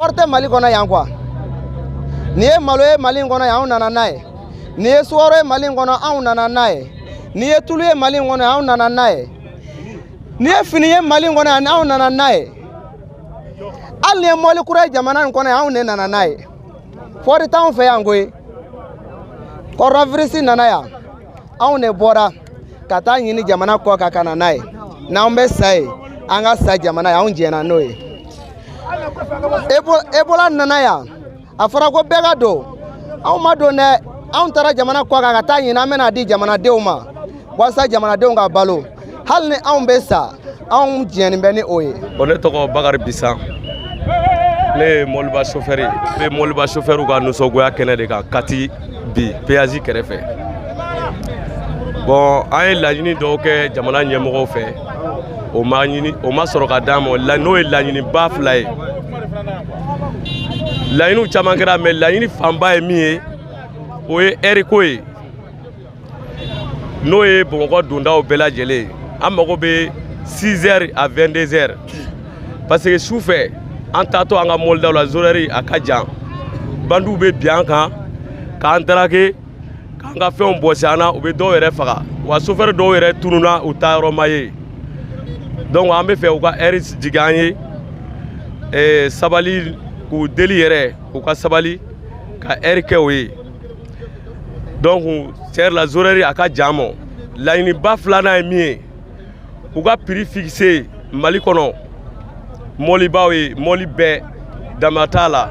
Fɔri tɛ Mali kɔnɔ yan quoi. N'i ye malo ye Mali in kɔnɔ yan, anw nana n'a ye. N'i ye sukaro ye Mali in kɔnɔ, anw nana n'a ye. N'i ye tulu ye Mali in kɔnɔ yan, anw nana n'a ye. N'i ye fini ye Mali in kɔnɔ yan, anw nana n'a ye. Hali n'i ye mɔbili kura ye jamana in kɔnɔ yan, anw de nana n'a ye. Fɔri t'anw fɛ yan koyi. Coronavirus nana yan, anw de bɔra ka taa ɲini jamana kɔ kan ka na n'a ye. N'anw bɛ sa yen, an ka sa jamana ye, anw jɛnna n'o ye. Ebola nana yan, a fɔra ko bɛɛ ka don, anw ma don dɛ. Anw taara jamana kɔ kan ka taa ɲini, an bɛna di jamanadenw ma walasa jamanadenw ka balo. Hali ni anw bɛ sa, anw jɛnni bɛ ni o ye. Bon, ne tɔgɔ Bakari Bisan, ne ye mɔbiliba sofɛri ye. N bɛ mɔbiliba sofɛriw ka nisɔngoya kɛnɛ de kan Kati bi péage kɛrɛfɛ. Bon, an ye laɲini dɔw kɛ jamana ɲɛmɔgɔw fɛ, o ma ɲini, o ma sɔrɔ ka d'an ma. N'o ye laɲiniba fila ye. Laɲiniw caman kɛra, mais laɲini fanba ye min ye, o ye heure ko ye, n'o ye Bamakɔ dondaw bɛɛ lajɛlen ye. An mago bɛ 6 heures à 22 heures, parce que su fɛ, an taatɔ an ka mɔbilidaw la, horaire a ka jan, bandiw bɛ bin an kan k'an darake, k'an ka fɛnw bɔsi an na, u bɛ dɔw yɛrɛ faga, wa sofɛri dɔw yɛrɛ tununna, u taa yɔrɔ ma ye. Donc an bɛ fɛ u ka heure jigin an ye, sabali k'u deli yɛrɛ, u ka sabali ka heure kɛ o ye. Donc tiɲɛ yɛrɛ la, horaire a ka jan mɔ. Laɲiniba filanan ye min ye, u ka prix fixé Mali kɔnɔ mɔlibaw ye, mɔli bɛɛ dama t'a la.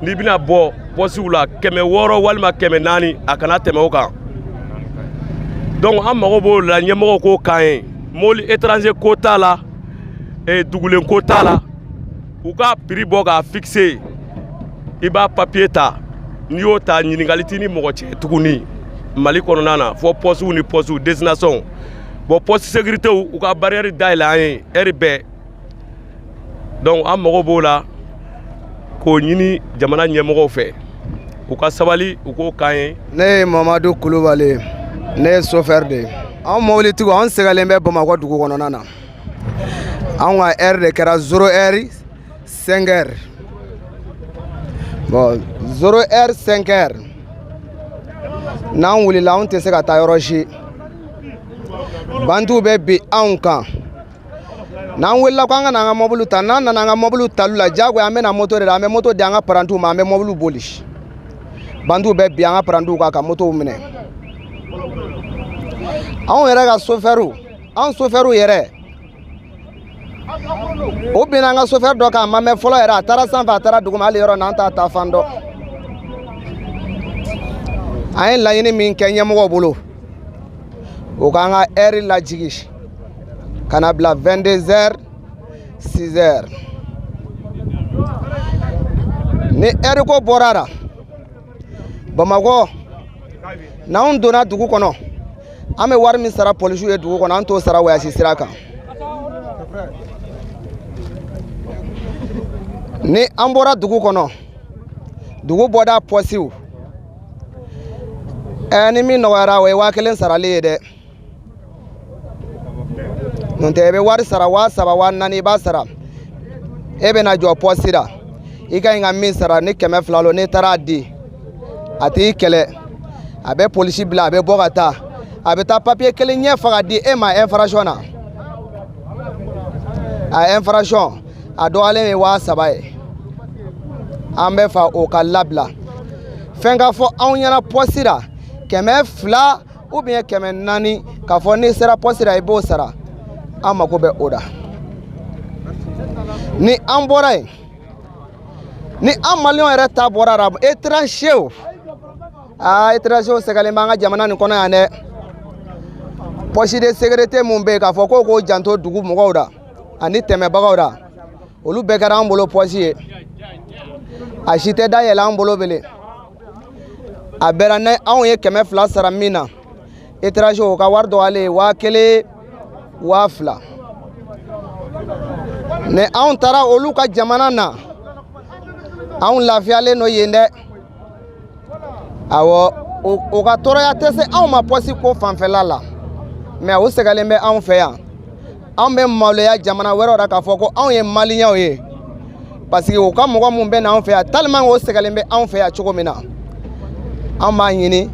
N'i bɛna bɔ pɔsiw la, 600 walima 400, a kana tɛmɛ o kan. Donc an mago b'o la, ɲɛmɔgɔw k'o k'an ye. Mɔbili étranger ko t'a la, dugulen ko t'a la, u ka prix bɔ k'a fixé. I b'a papier ta, n'i y'o ta, ɲininkali t'i ni mɔgɔ cɛ tuguni Mali kɔnɔna na, fɔ pɔsiw ni pɔsiw destination. Bon, poste sécurité, u ka barrière dayɛlɛ an ye heure bɛɛ. Donc an mago b'o la k'o ɲini jamana ɲɛmɔgɔw fɛ, u ka sabali, u k'o k'an ye. Ne ye Mamadu Kulubali, ne ye chauffeur de ye. Anw mobilitigiw, anw sɛgɛnlen bɛ Bamakɔ dugu kɔnɔna na. Anw ka heure de kɛra 0 heure 5 heures. Bon, 0 heure 5 heures, n'an wulila, anw tɛ se ka taa yɔrɔ si. Bandiw bɛ bin anw kan. N'an wulila ko an ka na an ka mɔbili ta, n'an nana an ka mɔbili tali la, diyagoya an bɛ na moto de la. An bɛ moto di an ka parantiw ma, an bɛ mɔbili boli. Bandiw bɛ bin an ka parantiw kan ka motow minɛ. Anw yɛrɛ ka sofɛriw, anw sofɛriw yɛrɛ, o binna an ka sofɛri dɔ kan, a ma mɛn fɔlɔ yɛrɛ, a taara sanfɛ, a taara duguma, hali yɔrɔ n'an t'a ta fan dɔn. An ye laɲini min kɛ ɲɛmɔgɔw bolo, o k'an ka heure lajigi ka na bila 22 heures 6 heures. Ni heure ko bɔra la Bamakɔ, n'anw donna dugu kɔnɔ, an bɛ wari min sara polisiw ye dugu kɔnɔ, an t'o sara voyage sira kan. Ni an bɔra dugu kɔnɔ, dugu bɔda pɔsiw, ni min nɔgɔyara, o ye 1000 sarali ye dɛ. N'o tɛ, i bɛ wari sara 3000, 4000, i b'a sara, e bɛna jɔ pɔsi la, i ka ɲi ka min sara ni 200 lo, n'i taara a di, a t'i kɛlɛ, a bɛ polisi bila, a bɛ bɔ ka taa, a bɛ taa papiye kelen ɲɛ fa ka di e ma infraction na. A infraction a dɔgɔyalen ye 3000 ye. An bɛ fa o ka labila. Fɛn ka fɔ anw ɲɛna pɔsi la, 200 ou bien 400, k'a fɔ n'i sera pɔsi la, i b'o sara. An mako bɛ o la. Ni an bɔra yen, ni an maliyɛnw yɛrɛ ta bɔra la, étranger, aa, étranger sɛgɛnlen b'an ka jamana nin kɔnɔ yan dɛ. Poste de sécurité mun bɛ yen, k'a fɔ ko k'o janto dugu mɔgɔw la ani tɛmɛbagaw la, olu bɛɛ kɛra an bolo pɔsi ye. A si tɛ dayɛlɛ an bolo bilen. A bɛra ni anw ye 200 sara min na, étranger o ka wari dɔgɔyalen ye 1000, 2000. Ni anw taara olu ka jamana na, anw lafiyalen don yen dɛ. Awɔ, o ka tɔɔrɔya tɛ se anw ma pɔsi ko fanfɛla la, mɛ o sɛgɛnlen bɛ anw fɛ yan. Anw bɛ maloya jamana wɛrɛw la k'a fɔ ko anw ye maliyɛnw ye. Parce que u ka mɔgɔ mun bɛ na anw fɛ yan, tellement o sɛgɛnlen bɛ anw fɛ yan cogo min na, an b'a ɲini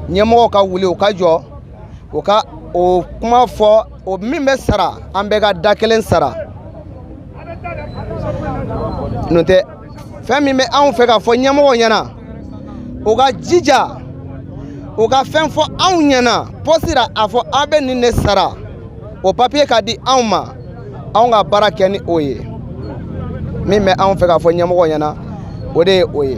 ɲɛmɔgɔw ka wuli, u ka jɔ, u ka o kuma fɔ. O min bɛ sara, an bɛɛ ka da kelen sara. N'o tɛ, fɛn min bɛ anw fɛ k'a fɔ ɲɛmɔgɔw ɲɛna, u ka jija, u ka fɛn fɔ anw ɲɛna poste la, a fɔ aw bɛ nin de sara, o papiye ka di anw ma, anw ka baara kɛ ni o ye. Min bɛ anw fɛ k'a fɔ ɲɛmɔgɔw ɲɛna, o de ye o ye.